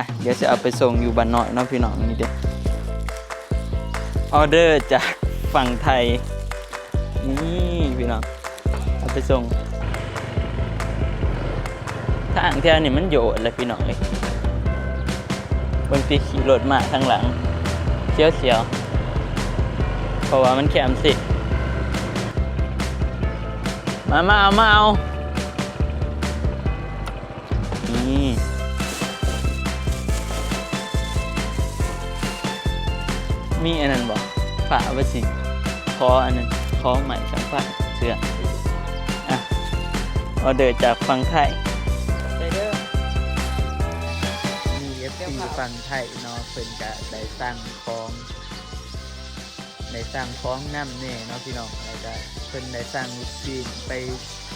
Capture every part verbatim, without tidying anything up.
อ่ะ เดี๋ยวจะเอาไปส่งอยู่บ้านน้อยเนาะพี่น้อง นี่เด้อ ออเดอร์จากฝั่งไทย นี่พี่น้อง เอาไปส่ง ทางแถวนี้มันโยดเลยพี่น้องเอ้ย เบิ่งติ ขี่รถมาทางหลัง เสียวๆ เพราะว่ามันแคมสิ มา มาเอา มาเอา นี่ มีอันนั้นบ่ ผ้าเอาไว้สิ ขออันนั้น ขอไหมสังผ้าเสื้อ อ่ะ ออเดอร์จากฝั่งไทย ได้เด้อ มีเอฟซีฝั่งไทยเนาะ เพิ่นก็ได้สั่งของ ได้สั่งของนำแน่เนาะพี่น้อง แล้วก็เพิ่นได้สั่งลูกชิ้นไป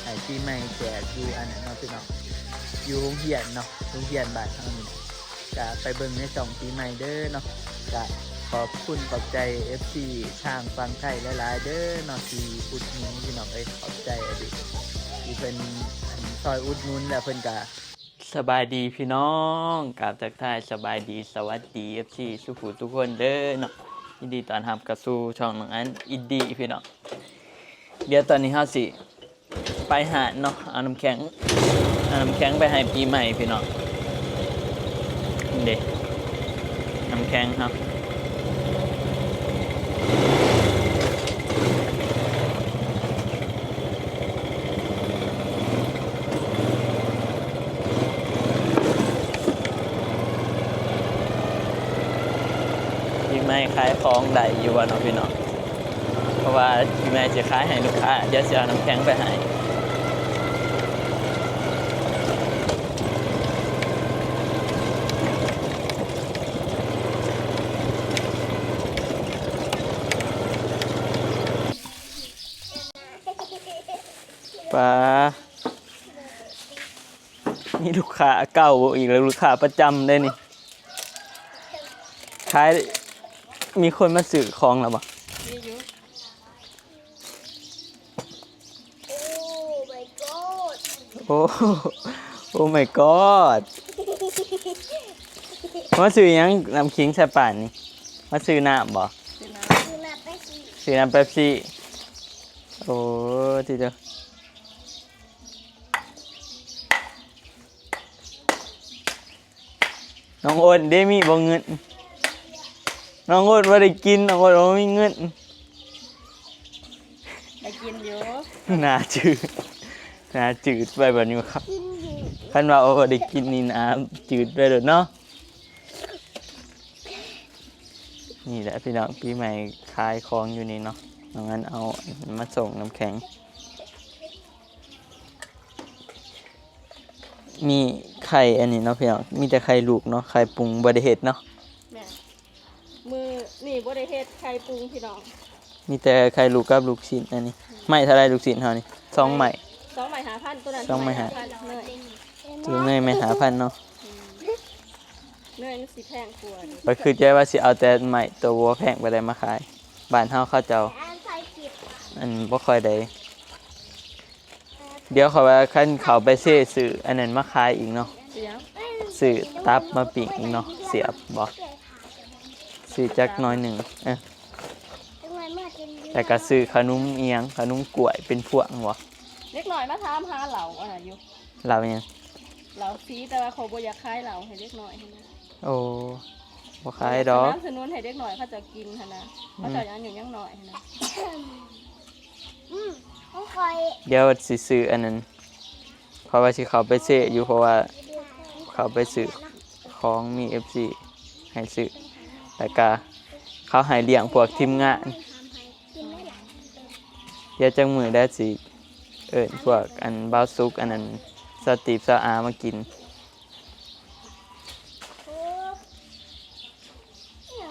ให้ปีใหม่แจกอยู่อันนั้นเนาะพี่น้อง อยู่โรงเรียนเนาะ โรงเรียนบ้านเฮานี่ ก็ไปเบิ่งในช่องปีใหม่เด้อเนาะ ก็ขอบคุณขอบใจเอฟซีทางฝั่งไทยหลายๆเด้อเนาะ ที่อุดหนุนพี่น้องเอ้ย ขอบใจอดีตที่เพิ่นซอยอุดหนุน แล้วเพิ่นก็ สบายดีพี่น้อง กราบทักทายสบายดี สวัสดีเอฟซีทุกผู้ทุกคนเด้อเนาะ ยินดีต้อนรับเข้าสู่ช่องน้องอันอินดี้พี่น้อง เดี๋ยวตอนนี้เฮาสิ ไปหาดเนาะ เอาน้ำแข็ง เอาน้ำแข็งไปให้ปีใหม่พี่น้อง นี่เด้ น้ำแข็งครับ ปีใหม่ขายของได้อยู่บ่เนาะพี่น้อง เพราะว่าปีใหม่สิขายให้ลูกค้า เดี๋ยวสิเอาน้ำแข็งไปให้ ปลา มีลูกค้าเก่าอีกแล้ว ลูกค้าประจำได้นี่ ขาย มีคนมาซื้อของแล้วบ่ มีอยู่ โอ้ my god โอ้ my god มาซื้อหยัง น้ำขิงใส่ป่านนี่ มาซื้อน้ำบ่ ซื้อน้ำ ซื้อน้ำเป๊ปซี่ ซื้อน้ำเป๊ปซี่ โอ้ ทีเดียว น้องโอ๊ตเด้ มีบ่เงิน น้องโอ๊ตบ่ได้กิน น้องโอ๊ตบ่มีเงิน ได้กินอยู่ หน้าจืด หน้าจืดไปบัดนี้ครับ คันว่าบ่ได้กินนี่หน้าจืดไปโลดเนาะ นี่แหละพี่น้อง ปีใหม่ขายของอยู่นี่เนาะ น้องอันเอามาส่งน้ำแข็ง มีไข่อันนี้เนาะพี่น้อง มีแต่ไข่ลูกเนาะ ไข่ปรุงบ่ได้เฮ็ดเนาะ แม่น มื้อนี้บ่ได้เฮ็ดไข่ปรุงพี่น้อง มีแต่ไข่ลูกกับลูกชิ้นอันนี้ ไม้เท่าไรลูกชิ้นเฮานี่ สองไม้ สองไม้ห้าพัน ตัวนั้น สองไม้ห้า เท่าไหร่ ห้าพัน เนย ตัวเนยไม้ห้าพันเนาะ อืม เนยมันสิแพงกว่านี่ ข้อยคือใจว่าสิเอาแต่ไม้ตัวบ่แพงไปได้มาขาย บ้านเฮาเขาเจ้า อันบ่ค่อยได้ เดี๋ยวข้อยว่าคันเข้าไปเซ่ซื้ออันนั้นมาขายอีกเนาะ เสีย ซื้อตับมาปิ้งอีกเนาะ เสียบบ่ ซื้อจักหน่อยหนึ่ง เออ แล้วก็ซื้อขนมอิหยัง ขนมกล้วยเป็นพวงบ่ เด็กน้อยมาถามหาเหล้าอันนั้นอยู่ เหล้าอิหยัง เหล้าฟรี แต่ว่าเขาบ่อยากขายเหล้าให้เด็กน้อยหั้นนะ โอ้ บ่ขายดอก สนับสนุนให้เด็กน้อยเขาเจ้ากินหั้นนะ เขาเจ้ายังอายุยังน้อยหั้นนะ อืม ของข้อย เดี๋ยวสิซื้ออันนั้น เพราะว่าสิเข้าไปเซ่อยู่ เพราะว่าเข้าไปซื้อของ มีเอฟซีให้ซื้อ แล้วก็เขาให้เลี้ยงพวกทีมงาน เดี๋ยวจักมื้อได้สิเอิ้นพวกอันบ่าวสุก อันนั้น สาวตีบ สาวอามากิน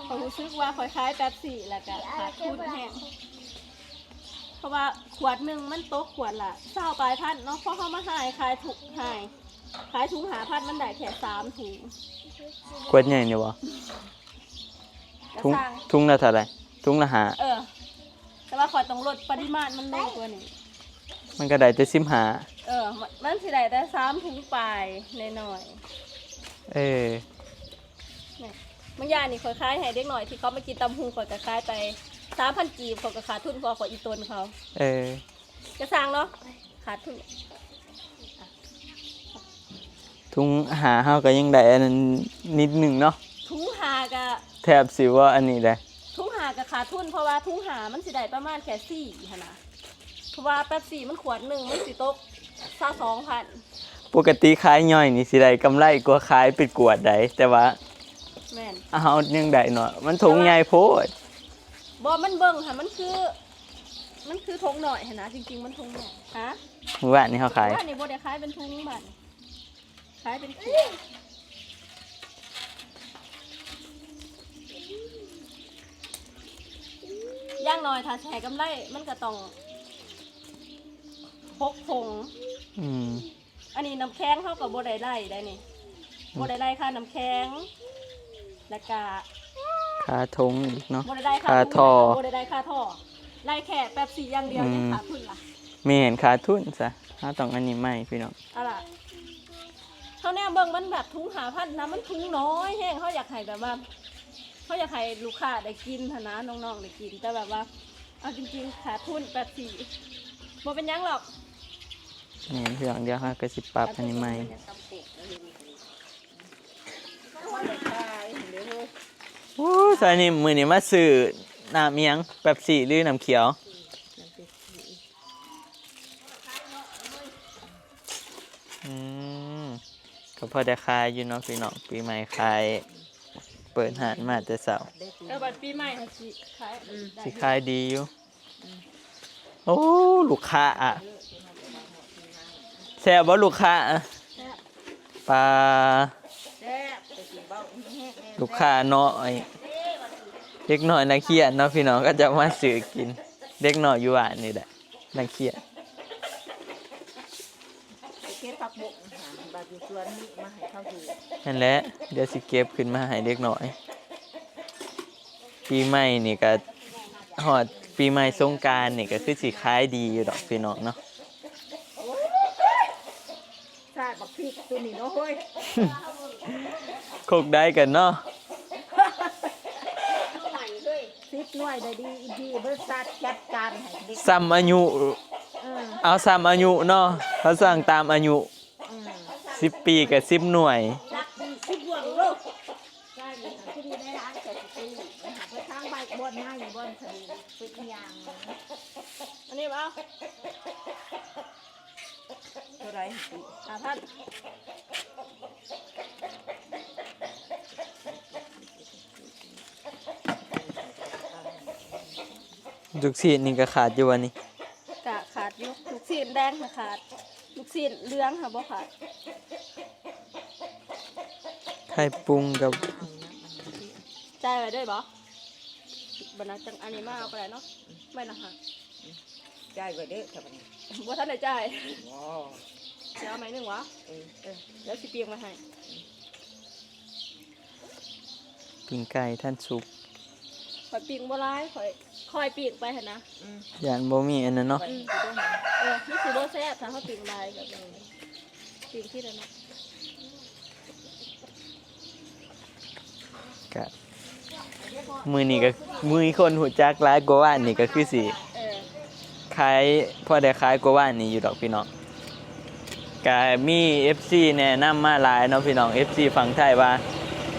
ข้อยรู้สึกว่าข้อยขายเป๊ปซี่แล้วก็ขาดทุนแฮง เพราะว่าขวดหนึ่งมันตกขวดละซาวปลายพันเนาะ พอเขามาหายขายถุงหาย ขายถุงห้าพัน มันได้แค่สามถุง ขวดใหญ่นี่บ่ กะ ถุง สั่ง ถุงละเท่าไหร่ ถุงละห้า เออ แต่ว่าข้อยต้องลดปริมาณมันลงกว่านี้ มันก็ได้แต่สิบห้า เออ มัน มันสิได้แต่สามถุงปลายน้อยๆ เออ ยานี่ข่อยขายให้เด็กน้อยที่เขามากินตำบักหุ่ง ข่อยก็ขายไปสามพันกีบ ข่อยก็ขาดทุน เพราะว่าข่อยอีตนเขา เออ กะซ่างเนาะ ขาดทุน ถุงห้าเฮาก็ยังได้อันนั้นนิดหนึ่งเนาะ ถุงห้ากะ แทบสิว่าอันนี้ได้ ถุงห้ากะขาดทุน เพราะว่าถุงห้ามันสิได้ประมาณแค่สี่หั้นนะ เพราะว่าเป๊ปซี่มันขวดหนึ่งมันสิตกซาวสองพัน ปกติขายย่อยนี่สิได้กำไรกว่าขายเป็นขวดได้ แต่ว่า แม่น เฮายังได้เนาะ มันถุงใหญ่โพด บ่ มันเบิ่งค่ะ มันคือ มันคือถุงน้อยหั้นนะ จริงๆ มันถุงใหญ่ ฮะ มื้อวานนี่เฮาขาย ว่านี่บ่ได้ขายเป็นถุงบัด ขายเป็นขีด อย่างน้อยถ้าสิให้กำไรมันก็ต้องหกถุง อืม อันนี้น้ำแข็งเขาก็บ่ได้ไล่ได้นี่ บ่ได้ไล่ค่าน้ำแข็ง แล้วก็ ค่าถุงอีกเนาะ บ่ได้ไล่ค่า ค่าท่อ บ่ได้ไล่ค่าท่อ ไล่แค่เป๊ปซี่อย่างเดียว อืม ยังขาดทุนล่ะ แม่นขาดทุนซะ เฮาต้องอันนี้ใหม่พี่น้อง เอาล่ะ เขาแนมเบิ่งมันแบบถุงห้าพันนะ มันถุงน้อยแฮง เขาอยากให้แบบว่า เขาอยากให้ลูกค้าได้กินหั้นนะ น้องๆ ได้กิน แต่แบบว่า เอาจริงๆ ขาดทุนเป๊ปซี่ บ่เป็นหยังหรอก แม่นพี่น้อง เดี๋ยวเฮาก็สิปรับอันนี้ใหม่ โอ้ย ซอยนี่มื้อนี้มาซื้อน้ำอิหยัง เป๊ปซี่หรือน้ำเขียว อืม ก็พอได้ขายอยู่เนาะพี่น้อง ปีใหม่ขาย เปิดร้านมาแต่เช้า เออ บัดปีใหม่เขาสิขาย อืม ได้ สิขายดีอยู่ โอ้ ลูกค้าอะ แซ่บบ่ลูกค้าอะ แซ่บ ปลา แซ่บ ลูกค้าน้อย เด็กน้อยนักเรียนเนาะพี่น้อง ก็จะมาซื้อกิน เด็กน้อยอยู่บ้านนี่แหละ นักเรียน ไปเก็บผักบุ้งค่ะ บาดอยู่สวนนี่มาให้เขาอยู่ นั่นแหละ เดี๋ยวสิเก็บขึ้นมาให้เด็กน้อย ปีใหม่นี่ก็ฮอดปีใหม่สงกรานต์นี่ก็คือสิขายดีอยู่ดอกพี่น้องเนาะ ใช่ บักพริกตัวนี้เนาะเฮ้ย คกได้กันเนาะ สิบหน่วยได้ดี อีพีบริษัทจัดการให้เด็ก ซ้ำอายุ เออ เอาซ้ำอายุเนาะ เขาสั่งตามอายุ อืม สิบปีกับสิบหน่วย รักดีสิบหน่วยลูก ใช่เลยค่ะ ที่นี่ได้ร้านแปดสิบปี ไปทางใบบ่อนไม้บ่อนสะดือ เป็นอย่าง อันนี้เอา เท่าไหร่ ห้าพัน ลูกชิ้นนี่ก็ขาดอยู่วะนี่ กะขาดอยู่ ลูกชิ้นแดงค่ะขาด ลูกชิ้นเหลืองค่ะบ่ขาด ไข่ปรุงกับ จ่ายไว้ด้วยบ่ บ่นะ จังอันนี้มาเอาก็ได้เนาะ ไว้นะคะ จ่ายไว้เด้อ ถ้าบัดนี้ บ่ทันได้จ่าย อ๋อ เดี๋ยวเอาใหม่หนึ่งวะ เออ เออ เดี๋ยวสิเปียงมาให้ ปิ้งไก่ท่านสุก ข่อยปิ้งบ่หลาย ข่อย ข่อยปิ้งไปหั่นนะ อืม ย่านบ่มีอันนั้นเนาะ อืม เออ มันสิบ่แซ่บถ้าเฮาปิ้งหลายแบบนี้ ปิ้งที่นั่นเนาะ กะ มื้อนี้ก็ มื้อนี้คนฮู้จักหลายกว่าวานนี่ก็คือสิ เออ ขาย พอได้ขายกว่าวานนี่อยู่ดอกพี่น้อง ก็มีเอฟซีแนะนำมาหลายเนาะพี่น้อง เอฟซีฝั่งไทยว่า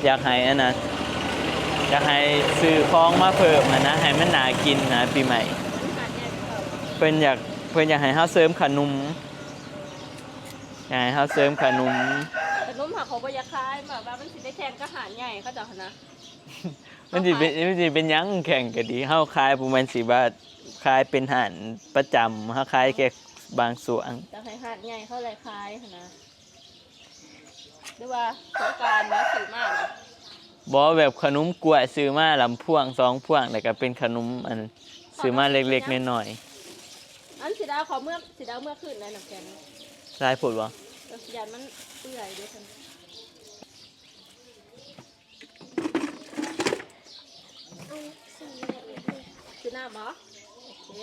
อยากให้อันนั้น อยากให้ซื้อของมาเพิ่มหั้นนะ ให้มันน่ากินนะปีใหม่ เพิ่นอยาก เพิ่นอยากให้เฮาเสริมขนม อยากให้เฮาเสริมขนม ขนมหาเขาบ่อยากขาย แบบว่ามันสิได้แข่งกับหาดใหญ่เขาเจ้าหั่นนะ มันสิเป็น มันสิเป็นหยังแข่งกันดี เฮาขายบ่แม่นสิว่าขายเป็นห้านประจำ เฮาขายแค่บางส่วน อยากให้หาดใหญ่เขาเลยขายหั่นนะ หรือว่าสงกรานต์มาซื้อมาน่ะ บ่ แบบขนมกล้วยซื้อมาลำพวงสองพวง แล้วก็เป็นขนมอันซื้อมาเล็กๆน้อยๆ อันสิได้เอาเขาเมือ สิได้เอาเมือคืนได้น้ำแข็ง หลายโพดบ่ เออ ย่านมันเปื่อยเด้อ คือน้ำบ่ โอเค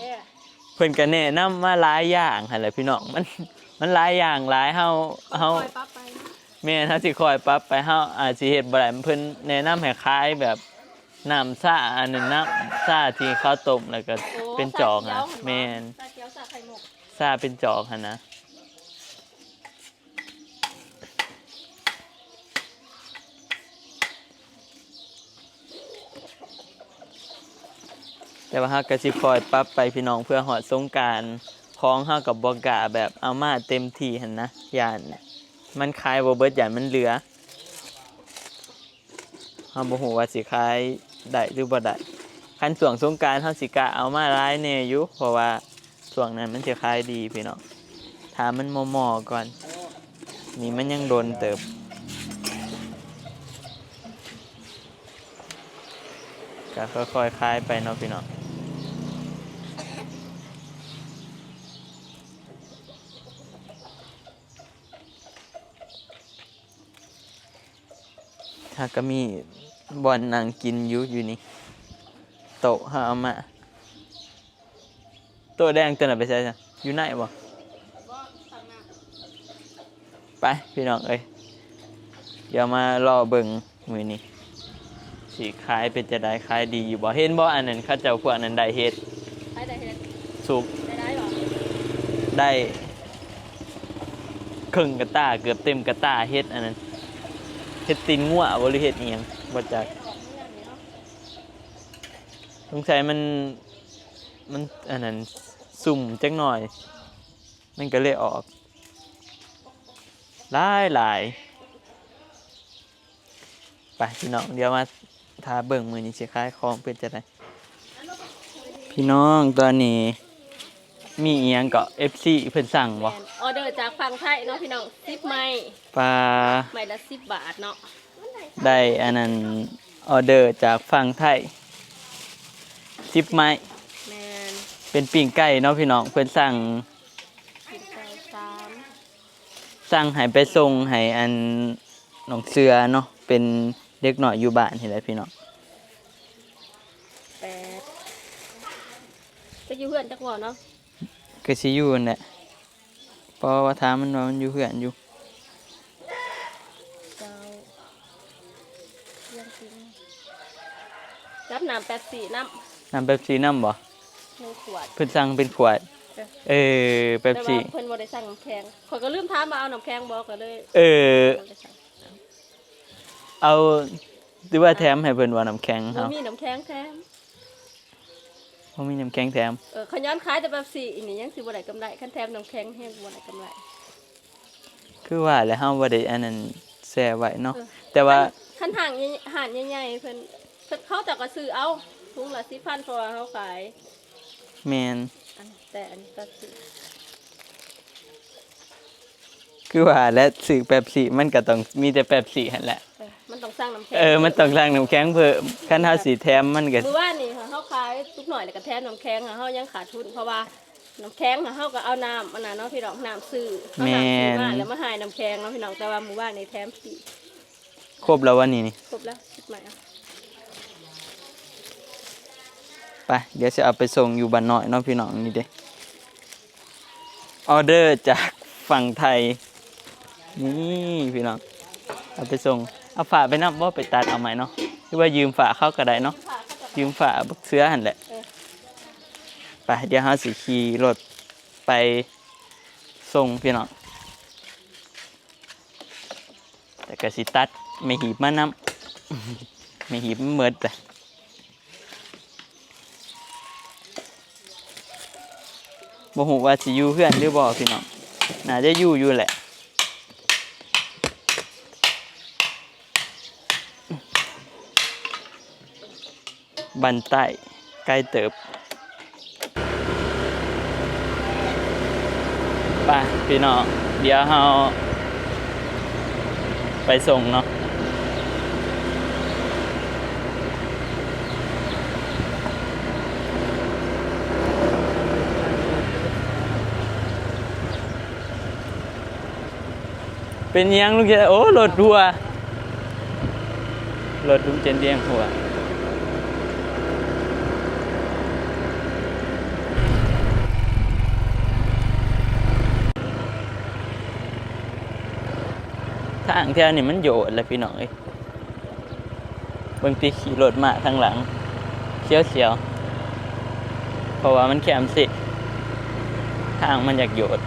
เพิ่นก็แนะนำมาหลายอย่างหั่นแหละพี่น้อง มัน มันหลายอย่างหลาย เฮา เฮา ค่อยปรับไปเนาะ แม่น เฮาสิค่อยปรับไป เฮาอาจสิเฮ็ดบ่ได้ เพิ่นแนะนำให้ขายแบบน้ำซ่า อันนั้น น้ำซ่าที่เขาต้มแล้วก็ โอ้ เป็นจอก ซ่าเขียว นะ หั่นบ่ แม่น ซ่าเขียว ซ่าไข่มุก ซ่าเป็นจอกหั่นนะ แต่ว่าเฮาก็สิค่อยปรับไปพี่น้อง เพื่อฮอดสงกรานต์ ของเฮาก็บ่กล้าแบบเอามาเต็มที่หั่นนะ ย้านมันขายบ่เบิด ย้านมันเหลือ เฮาบ่ฮู้ว่าสิขายได้หรือบ่ได้ คันช่วงสงกรานต์เฮาสิกะเอามาหลายแหน่อยู่ เพราะว่าช่วงนั้นมันสิขายดีพี่น้อง ถ้ามันมอๆก่อน นี่มันยังโดนเติบ ก็ค่อยๆขายไปเนาะพี่น้อง ถ้าก็มีบ่อนนั่งกินอยู่ อยู่นี่ โต๊ะเฮาเอามา โต๊ะแดงตัวนั้นไปใส่ซะ อยู่ในบ่ ไปพี่น้องเอ้ย เดี๋ยวมารอเบิ่งมื้อนี้ สิขายเป็นจั่งใด ขายดีอยู่บ่ เห็นบ่ อันนั้นเขาเจ้าพวกนั้นได้เห็ด ขายได้เห็ด สุก ได้หลายบ่ ได้ ครึ่งกะตา เกือบเต็มกะตา เห็ดอันนั้น เห็ดตีนงัวบ่ หรือเห็ดอิหยัง บ่จัก เห็ดออกเมืองนี่เนาะ สงสัยมัน มันอันนั้น ซุ่มจักหน่อย มันก็เลยออก หลายหลาย ไปพี่น้อง เดี๋ยวมาถ้าเบิ่งมื้อนี้สิขายของเป็นจั่งใด พี่น้อง ตอนนี้มีอิหยังก็ เอฟซี เพิ่นสั่งบ่ แม่น ออเดอร์จากฝั่งไทยเนาะพี่น้อง สิบไม้ ปลา ไม้ละสิบบาทเนาะ ได้อันนั้น ออเดอร์จากฝั่งไทย สิบไม้ แม่น เป็นปิ้งไก่เนาะพี่น้อง เพิ่นสั่ง ปิ้งไก่สาม สั่งให้ไปส่งให้อันน้องเสือเนาะ เป็นเด็กน้อยอยู่บ้านนี่แหละพี่น้อง แปด จะอยู่เฮือนจักบ่เนาะ ก็สิอยู่นั่นแหละ เพราะว่าถามมันว่ามันอยู่เฮือนอยู่ เจ้า เที่ยงคืน รับน้ำเป๊ปซี่นำ น้ำเป๊ปซี่นำบ่ หนึ่งขวด เพิ่นสั่งเป็นขวด เออ เออ เป๊ปซี่ แต่ว่าเพิ่นบ่ได้สั่งน้ำแข็ง ข้อยก็ลืมถามว่าเอาน้ำแข็งบ่ ก็เลย เออ บ่ได้สั่ง เอา หรือว่าแถมให้เพิ่นว่าน้ำแข็ง บ่ เฮา มีน้ำแข็งแถม บ่มีน้ำแข็งแถม เออ คันย้อนขายแต่เป๊ปซี่อีนี่ยังสิบ่ได้กำไร คันแถมน้ำแข็งแฮงบ่ได้กำไร คือว่าแหละ เฮาบ่ได้อันนั้นแช่ไว้เนาะ เออ แต่ว่า คัน คันห้างใหญ่ ห้างใหญ่ๆ เพิ่น เพิ่น เขาเจ้าก็ซื้อเอา ถุงละสิบพัน เพราะว่าเฮาขาย แม่น อัน แต่อันนี้ก็ซื้อ คือว่าแหละ ซื้อเป๊ปซี่ มันก็ต้องมีแต่เป๊ปซี่หั่นแหละ เออ มันต้องสั่งน้ำแข็ง เออ มันต้องสั่งน้ำแข็งเพิ่ม คันเฮาสิแถมมันก็ มื้อวานนี่เฮาขายจุกหน่อยแล้วก็แถมน้ำแข็ง เฮายังขาดทุน เพราะว่าน้ำแข็งเฮาก็เอาน้ำอันนั้นเนาะพี่น้อง น้ำซื้อ เอาน้ำซื้อมา แม่น แล้วมาให้น้ำแข็งเนาะพี่น้อง แต่ว่ามื้อวานนี่แถมฟรี ครบแล้ววะนี่นี่ ครบแล้ว สิบไม้อะ ไป เดี๋ยวสิเอาไปส่งอยู่บ้านน้อยเนาะพี่น้อง นี่เด้ ออเดอร์จากฝั่งไทย นี่พี่น้อง เอาไปส่ง เอาฝ้าไปนำบ่ ไปตัดเอาใหม่เนาะ หรือว่ายืมฝ้าเขาก็ได้เนาะ ยืมฝ้าบักเสือหั่นแหละ เออ ไป เดี๋ยวเฮาสิขี่รถไปส่งพี่น้อง แต่ก็สิตัดไม้หีบมานำ ไม้หีบมันหมดละ บ่ฮู้ว่าสิอยู่เฮือนหรือบ่พี่น้อง น่าจะอยู่อยู่แหละ บ้านใต้ ไกลเติบ ไปพี่น้อง เดี๋ยวเฮาไปส่งเนาะ เป็นหยังลุงเจน โอ้ รถหัว รถลุงเจนเดียงหัว ถ้า ทางแถวนี้มันโยดแหละพี่น้องเอ้ย เบิ่งติ ขี่รถมาทางหลัง เสียวๆ เพราะว่ามันแคมเส้น ทางมันอยากโยด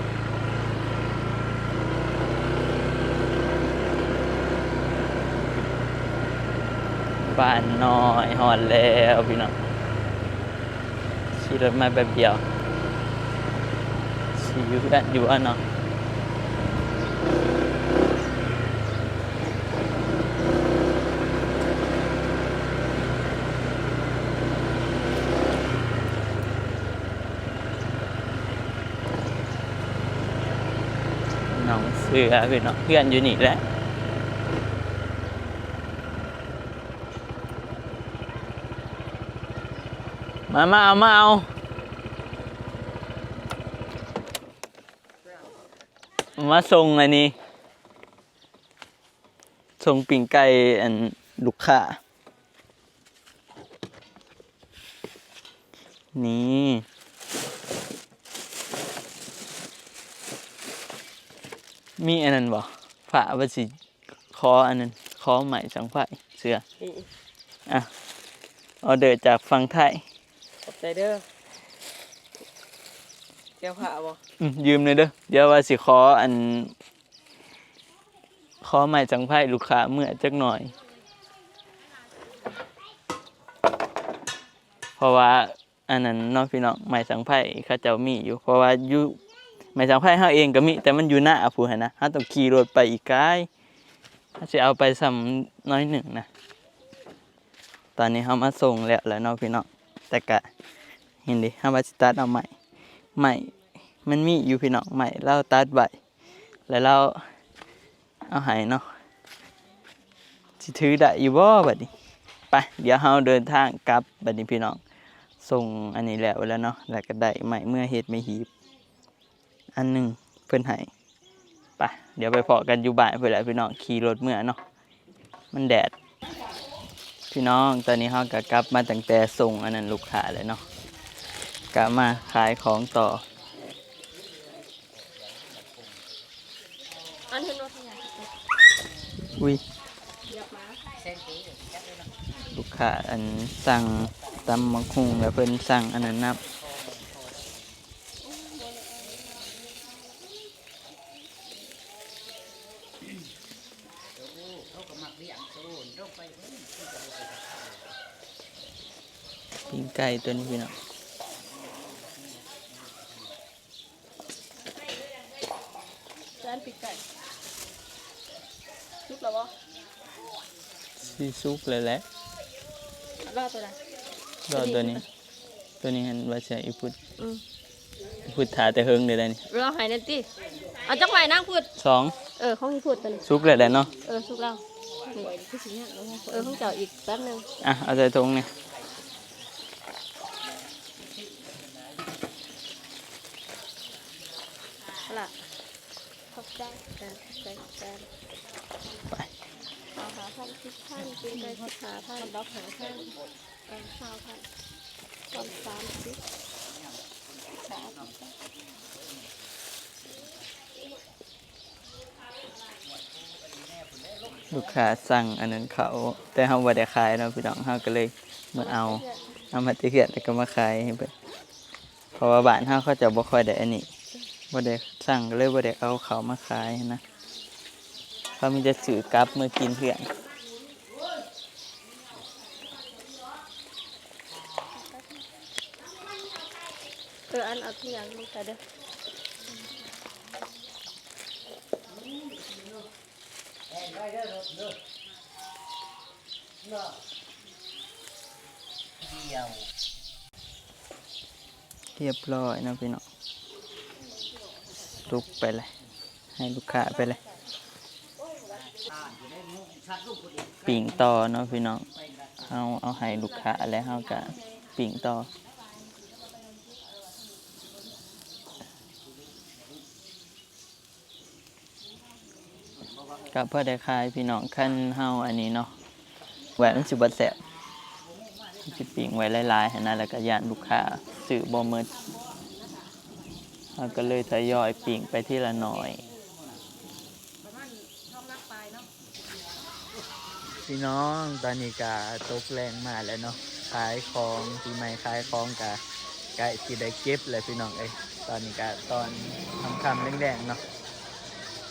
บ้านน้อยฮอดแล้วพี่น้อง ขี่รถมาแป๊บเดียว สิอยู่เฮือนอยู่บ่เนาะ หนองเสือพี่น้อง เฮือนอยู่นี่แหละ มา มาเอา มาเอา มาส่งอันนี้ ส่งปิ้งไก่อันลูกค้า นี่ มีอันนั้นบ่ ผ้าว่าสิขออันนั้น ขอไม้สังไพรเสือ นี่ อ่ะ ออเดอร์จากฝั่งไทย ขอบใจเด้อ แก้วผ้าบ่ อืม ยืมหน่อยเด้อ เดี๋ยวว่าสิขออัน ขอไม้สังไพรลูกค้าเมือจักหน่อย เพราะว่าอันนั้นเนาะพี่น้อง ไม้สังไพรเขาเจ้ามีอยู่ เพราะว่าอยู่ ไม้สังไพรเฮาเองก็มี แต่มันอยู่นาพู้นหั้นนะ เฮาต้องขี่รถไปอีกไกล เฮาสิเอาไปส่ำน้อยหนึ่งนะ ตอนนี้เฮามาส่งแล้วแหละเนาะพี่น้อง แต่กะเห็นดิ เฮาว่าสิตัดเอาไม้ ไม้มันมีอยู่พี่น้อง ไม้ลาวตัดไว้ แล้วลาวเอาให้เนาะ สิถือได้อยู่บ่บัดนี้ ไป เดี๋ยวเฮาเดินทางกลับบัดนี้พี่น้อง ส่งอันนี้แล้ว แล้วเนาะ แล้วก็ได้ไม้เมือเฮ็ดไม้หีบ อันหนึ่งเพิ่นให้ ไป เดี๋ยวไปพ้อกันอยู่บ้านพู้นแหละพี่น้อง ขี่รถเมือเนาะ มันแดด พี่น้อง ตอนนี้เฮาก็กลับมาตั้งแต่ส่งอันนั้นลูกค้าแล้วเนาะ ก็มาขายของต่อ อันเห็นรถเนี่ย อุ้ย เหยียบมา ลูกค้าอันสั่งตำบักหุ่ง แล้วเพิ่นสั่งอันนั้นนำ ปิ้งไก่ตัวนี้พี่น้อง จานปิ้งไก่ สุกแล้วบ่ สิสุกแล้วแหละ รอตัวใด รอตัวนี้ ตัวนี้หั่นว่าสิให้อีพุด อืม อีพุดถ่าแต่เฮิงเด้อนี่ รอให้แน่ติ เอาจักไว้นางพุด สอง เออ ของอีพุดตัวนี้ สุกแล้วแหละเนาะ เออ สุกแล้ว นี่ เออ ของเจ้าอีกแป๊บหนึ่ง อ่ะ เอาใส่ถุงนี่ เอาล่ะ ขอบใจ จ้ะ ขอบใจ ขอบใจ ไป เอาห้าพัน สิบพัน ปิ้งไก่สิบห้าพัน ดอกห้าพัน เออ ซาวพัน ตอนสามสิบ สาม ลูกค้าสั่งอันนั้นเขา แต่เฮาบ่ได้ขายเนาะพี่น้อง เฮาก็เลยมาเอา เอามาแต่เฮือนแล้วก็มาขายให้เพิ่น เพราะว่าบ้านเฮาเขาเจ้าบ่ค่อยได้อันนี้ บ่ได้สั่งก็เลยบ่ได้เอาเขามาขายหั้นนะ เขามีแต่ซื้อกลับมากินเฮือน เออ อันเอาทุกอย่างลงไปเด้อ เรียบร้อยเนาะพี่น้อง สุกไปเลย ให้ลูกค้าไปเลย ปิ้งต่อเนาะพี่น้อง เฮาเอาให้ลูกค้าแล้วเฮาก็ปิ้งต่อ ก็พอได้ขายพี่น้อง คันเฮาอันนี้เนาะ ไว้มันสิบ่แซ่บ สิปิ้งไว้หลายๆหั้นนะ แล้วก็ย้านลูกค้าซื้อบ่หมด เฮาก็เลยทยอยปิ้งไปทีละหน่อย ประมาณสองหลักปลายเนาะ พี่น้องตอนนี้ก็ตกแลงมาแล้วเนาะ ขายของปีใหม่ขายของก็ใกล้สิได้เก็บแล้วพี่น้องเอ้ย ตอนนี้ก็ตอนค่ำๆแลงๆเนาะ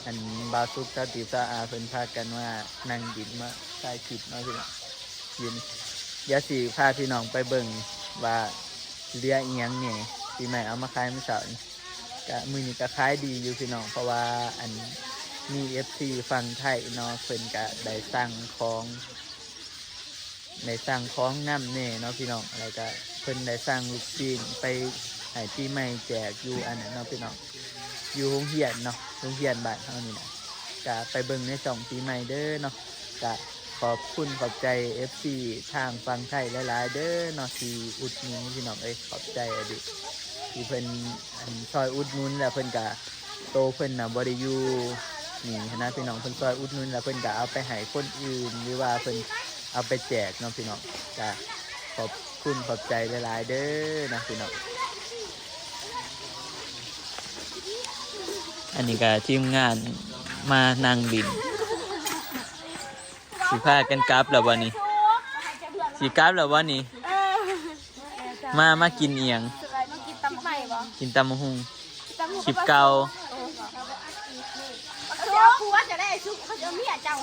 อันบ่าวสุกสาวติบสาวอาเพิ่นพากันมานั่งดินมาถ่ายคลิปเนาะพี่น้อง ยืน เดี๋ยวสิพาพี่น้องไปเบิ่งว่าเหลืออีหยังแหน่ ปีใหม่เอามาขายมื้อเช้านี้ ก็มื้อนี้ก็ขายดีอยู่พี่น้อง เพราะว่าอันมีเอฟซีฝั่งไทยเนาะ เพิ่นก็ได้สั่งของ ได้สั่งของนำแหน่เนาะพี่น้อง แล้วก็เพิ่นได้สั่งลูกชิ้นไปให้ปีใหม่แจกอยู่อันนั้นเนาะพี่น้อง อยู่โรงเรียนเนาะ โรงเรียนบ้านเฮานี่นะ ก็ไปเบิ่งในช่องปีใหม่เด้อเนาะ ก็ขอบคุณขอบใจเอฟซีทางฝั่งไทยหลายๆเด้อเนาะ ที่อุดหนุนพี่น้องเอ้ย ขอบใจอะดิ ที่เพิ่นอันซอยอุดหนุน แล้วเพิ่นก็ โตเพิ่นน่ะบ่ได้อยู่นี่หั้นนะพี่น้อง เพิ่นซอยอุดหนุน แล้วเพิ่นก็เอาไปให้คนอื่น หรือว่าเพิ่นเอาไปแจกเนาะพี่น้อง ก็ขอบคุณขอบใจหลายๆเด้อเนาะพี่น้อง อันนี้ก็ทีมงานมานั่งดิน สิพากันกลับแล้วบ่นี่ สิกลับแล้วบ่นี่ มา มากินอีหยัง มากินตำใหม่บ่ กินตำบักหุ่ง ตำบักหุ่ง คลิปเก่า เขาจะเอาผัวจะได้สุก เขาจะเอาเมียเจ้า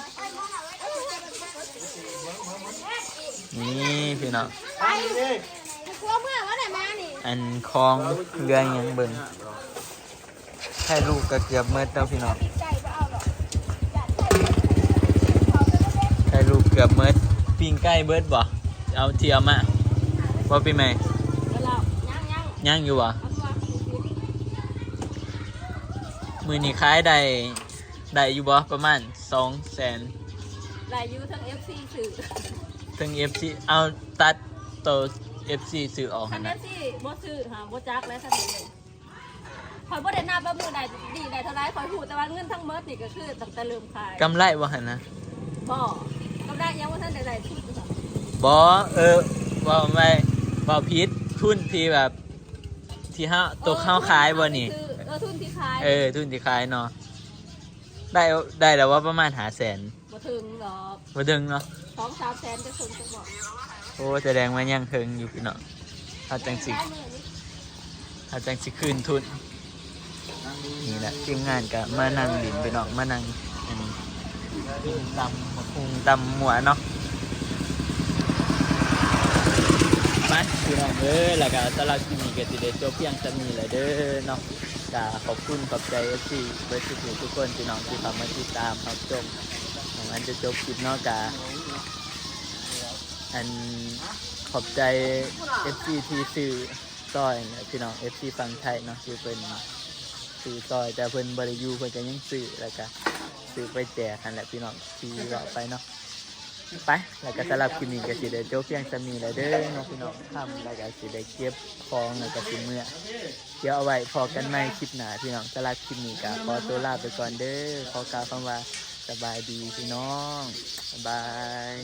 นี่พี่น้อง ไปผัวเมืองแล้วไหนมานี่ อันของเหลืออีหยังเบิ่ง ถ่ายรูปก็เกือบหมดแล้วพี่น้อง ถ่ายรูปเกือบหมด ปิ้งไก่เบิดบ่ เอาที่เอามา บ่ปีใหม่ แล้วยังยัง ยังอยู่บ่ เอาตัว มื้อนี้ขายได้ ได้อยู่บ่ ประมาณสองแสน ได้อยู่ทั้งเอฟซีซื้อ ทั้งเอฟซี เอาตัดโตเอฟซีซื้อออก คัน หั่น เอ น่ะ ฟซีบ่ซื้อหาบ่จักแล้วคันนี้ ข้อยบ่ได้นับว่ามื้อใดดีได้เท่าไร ข้อยฮู้แต่ว่าเงินทั้งหมดนี่ก็คือตั้งแต่เริ่มขาย กำไรบ่หั่นนะ บ่ กำไรยังบ่ทันได้ได้ทุนค่ะ บ่ เออ เว้าไม่ เว้าผิด ทุนที่แบบ ที่เฮา ตัวเฮาขายบ่นี่ คือ เออ ทุนที่ขาย เออ ทุนที่ขายเนาะ ได้ ได้แล้วว่าประมาณห้าแสน บ่ถึงดอก บ่ถึงเนาะ สองสามแสนจะถึงจะบอก โอ้ แสดงว่ายังเคิงอยู่พี่น้อง เฮาจังสิ เฮาจังสิคืนทุน นี่แหละ ทีมงานก็มานั่งดินพี่น้อง มานั่ง อันนี้ กินตำบักหุ่งตำมั่วเนาะ ไปพี่น้องเอ้ย แล้วก็สำหรับคลิปนี้ก็สิได้จบเพียงเท่านี้แหละเด้อเนาะ ก็ขอบคุณขอบใจเอฟซีเบิดทุกๆทุกคนพี่น้องที่เข้ามาติดตามรับชม หวังว่าจะจบคลิปเนาะ ก็ อันขอบใจเอฟซีที่ซื้อซอยนะพี่น้อง เอฟซีฝั่งไทยเนาะ ที่เพิ่นซื้อซอย แต่เพิ่นบ่ได้อยู่ เพิ่นก็ยังซื้อ แล้วก็ซื้อไปแจกหั่นแหละพี่น้อง ที่เว้าไปเนาะ ไป แล้วก็สำหรับคลิปนี้ก็สิได้จบเพียงส่ำนี้แหละเด้อเนาะพี่น้อง ค่ำแล้วก็สิได้เก็บของ แล้วก็สิเมือ เดี๋ยวเอาไว้พ้อกันใหม่คลิปหน้าพี่น้อง สำหรับคลิปนี้ก็ขอตัวลาไปก่อนเด้อ ขอกล่าวคำว่าสบายดีพี่น้อง บ๊ายบาย